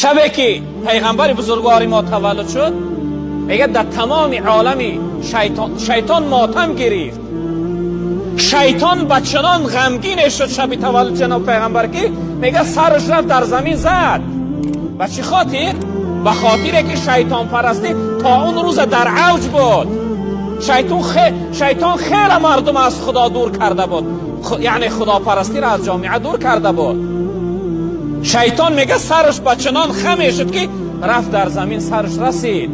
Шабе ки пайғамбари бузургвори мо таваллуд шуд, мегӯяд, дар тамоми олами шайтон мотам гирифт. Шайтон ба чунон ғамгине шуд шаби таваллуд ҷаноб пайғамбар, ки мегӯяд, сараш рафт дар замин зад. Ба чӣ хотир? Ба хотире ки шайтонпарастӣ то он рӯза дар авҷ буд. Шайтон хеле мардум аз Худо дур карда буд, яъне худопарастиро аз ҷомеа дур карда буд. Шайтон, мега, сараш ба чунон хаме шуд, ки рафт дар замин сараш расид.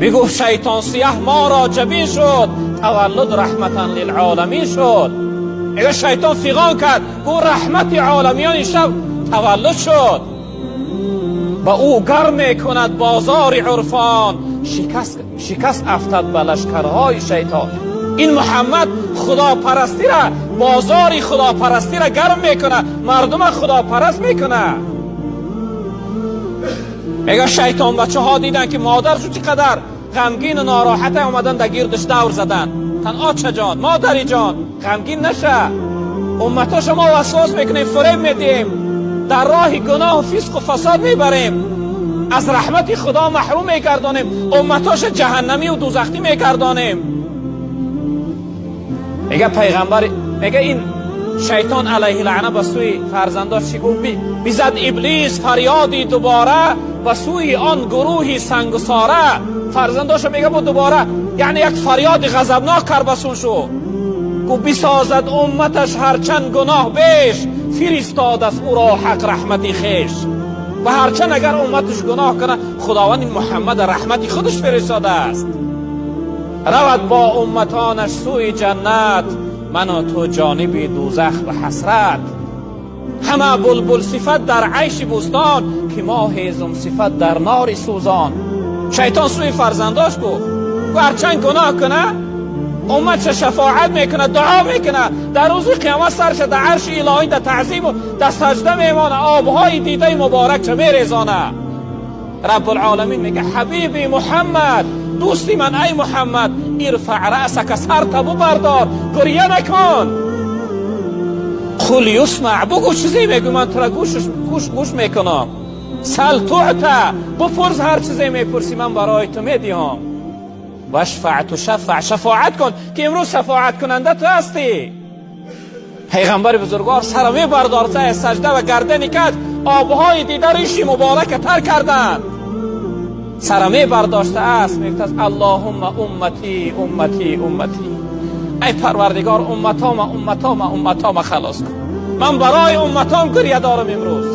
Бигуфт шайтон: «Сияҳ моро ҷабин шуд, таваллуд раҳматан лилъоламин шуд». Мега, шайтон фиғон кард, гуфт: «Раҳмати оламиён ин шаб таваллуд шуд». Ба ӯ гарм мекунад бозори урфон, шикаст афтад ба лашкарҳои шайтон. Ин Муҳаммад худопарастира, бозори худопарастира гарм мекунад, мардума худопараст мекунад. Мега, шайтон бачаҳо дидан, ки модаршу чӣ қадар ғамгину нороҳата, омадан дар гирдаш давр задан. Тан: «Очаҷон, модари ҷон, ғамгин наша. Умматоша мо васвос мекунем, фиреб медиҳем, дар роҳи гуноҳу фисқу фасод мебарем, аз раҳмати Худо маҳрум мегардонем, умматоша ҷаҳаннамию дузахтӣ мегардонем». Мега пайғамбар, мега, ин шайтон алайҳи лаъна ба сӯи фарзандош чӣ гуфт? Бизад Иблис фарёди дубора ба сӯи он гурӯҳи сангусора. Фарзандоша, мега, бу дубора, яъне як фарёди ғазабнок кард ба сӯшу. Гуфт: «Бисозад умматаш ҳарчанд гуноҳ беш, фиристодааст ӯро Ҳақ раҳмати хеш». Ва ҳарчанд агар умматаш гуноҳ кунад, Худованд ин Муҳаммада раҳмати худаш фиристодааст. Равад бо умматонаш сӯи ҷаннат, ману ту ҷониби дӯзах ба ҳасрат. Ҳама булбулсифат дар айши бӯстон, ки мо ҳезумсифат дар нори сӯзон. Шайтон сӯи фарзандош гуфт: ҳарчанд гуноҳ куна, умматша шафоат мекунад, дуо мекунад, дар рӯзи қиёмат сарша дар арши илоҳӣ дар таъзиму дар саҷда мемона, обҳои дидаи муборакша мерезона. Раббулоламин мега: «Ҳабиби Муҳаммад, дӯсти ман, ай Муҳаммад, ирфаъ раъсака, сарта бубардор, гиря накун. Қул юсмаъ, бугӯ, чизе мегӯ, ман тура гӯш мекунам. Сал туъта, бупурс, ҳар чизе мепурсӣ, ман барои ту медиҳам. Вашфаъ тушаффаъ, шафоат кун, ки имрӯз шафоаткунанда ту ҳастӣ». Пайғамбари бузургвор сара мебардорса аз саҷда ва гардани каҷ, обҳои дида риши муборака тар карданд. Сара мебардошта аст, мегуфтааст: «Аллоҳумма умматӣ, умматӣ, умматӣ». Ай Парвардигор, умматома, умматома, умматома халос кун. Ман барои умматом гиря дорам имрӯз.